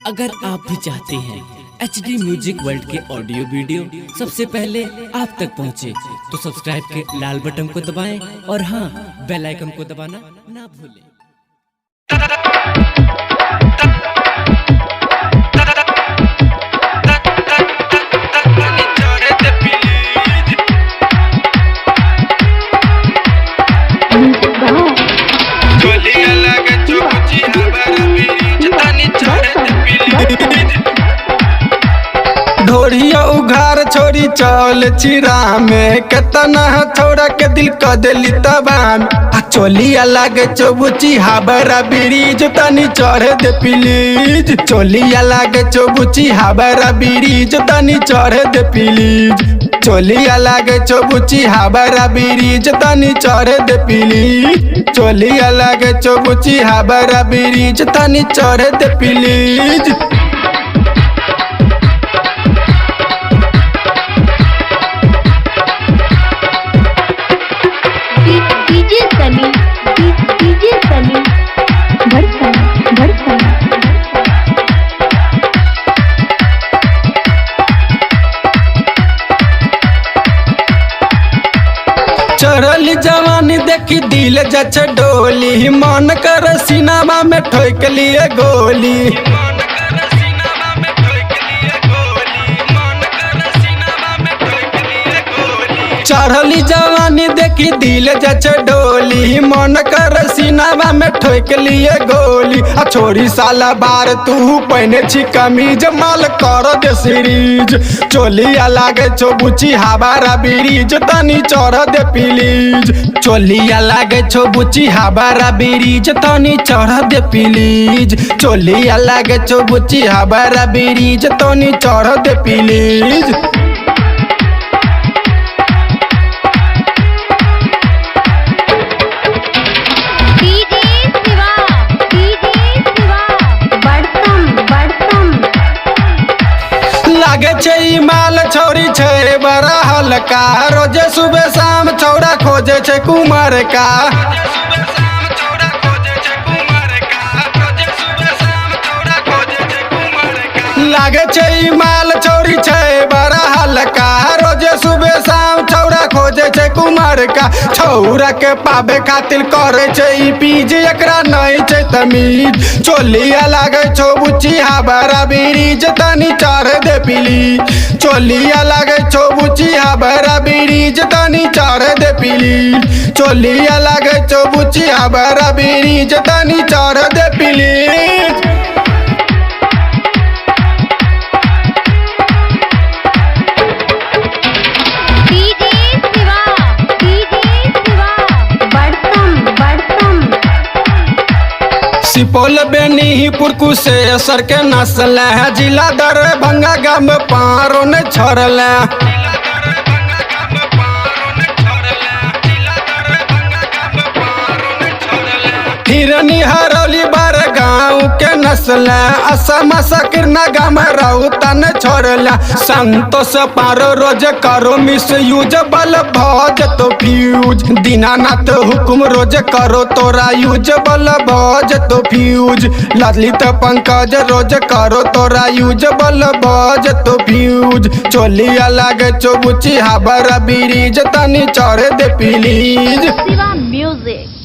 अगर आप भी चाहते हैं एच डी म्यूजिक वर्ल्ड के ऑडियो वीडियो सबसे पहले आप तक पहुंचे, तो सब्सक्राइब के लाल बटन को दबाएं और हाँ, बेल आइकन को दबाना ना भूलें। ढोरिया उघार छोरी चल चिरा में केतना छोरा के दिल क दिली तबान। आ चोलिया लागे चौबुची हाबरा ब्रिज तनी चढ़ दे प्लीज। चोलिया लागे चौबुची हाबरा ब्रिज तनी चढ़ दे प्लीज। चोलिया लागे चौबुची हाबरा ब्रिज तनी चढ़ दे प्लीज। चोलिया लागे चौबुची हाबरा ब्रिज तनी चढ़ दे please. DJ Sunny, DJ Sunny, Barsana Barsana. चढ़ल जवानी देखी दिल जच डोली, मन कर सिनेमा में ठोक लिए गोली। चढ़ली जवानी देखी दिल जच डोली, मन कर सिनेमा में ठोक लिए गोली। आ छोरी साला बार तू पहने छी कमीज, माल कर दे सीरीज। चोलिया लागे छो बुची हाबारा ब्रिज तनी चढ़ दे प्लीज। चोलिया लागे छो बुची हाबारा ब्रिज तनी चढ़ दे प्लीज। चोलिया लागे छो बुची हाबारा ब्रिज तनी चढ़ दे please. DJ Shiva, DJ Shiva, Barsam Barsam. लागे छै ई माल छौरी छै बड़ा हल्का, रोजे सुबह शाम छौरा खोजे छै कुमार का। लागे छै ई माल छौरी छै बड़ा हल्का, रोजे सुबह शाम छौरा खोजे छै कुमार का। छौरा के पाबे खातिर करे छै ई पीज, एकरा नहीं छै तमीज। चोलिया लागे छौ बुची हाबरा ब्रिज तनी चढ़ दे प्लीज। चोलिया लागे छौ बुची हाबरा ब्रिज तनी चढ़ दे प्लीज। चोलिया लागे छौ बुची हाबरा ब्रिज तनी चढ़ दे please. DJ Shiva, DJ Shiva, Barsam Barsam. Supaul Benipur Kusheshwar के नस्ल है, जिला दरभंगा गाम पारो ने छोड़ल। हिरनी हरौली बार गाँव के नस्ल, असम सकिरना गाम राउतन छोड़ल। संतोष पारो रोज करो मिस यूज, बल भज तो फ्यूज। दीनानाथ हुकुम रोज करो तोरा यूज, बल भज तो फ्यूज। ललित पंकज रोज करो तोरा यूज, बल भज तो फ्यूज। चोलिया लागे चौबुची हाबरा ब्रिज तनी चढ़ दे प्लीज। शिवा म्यूजिक।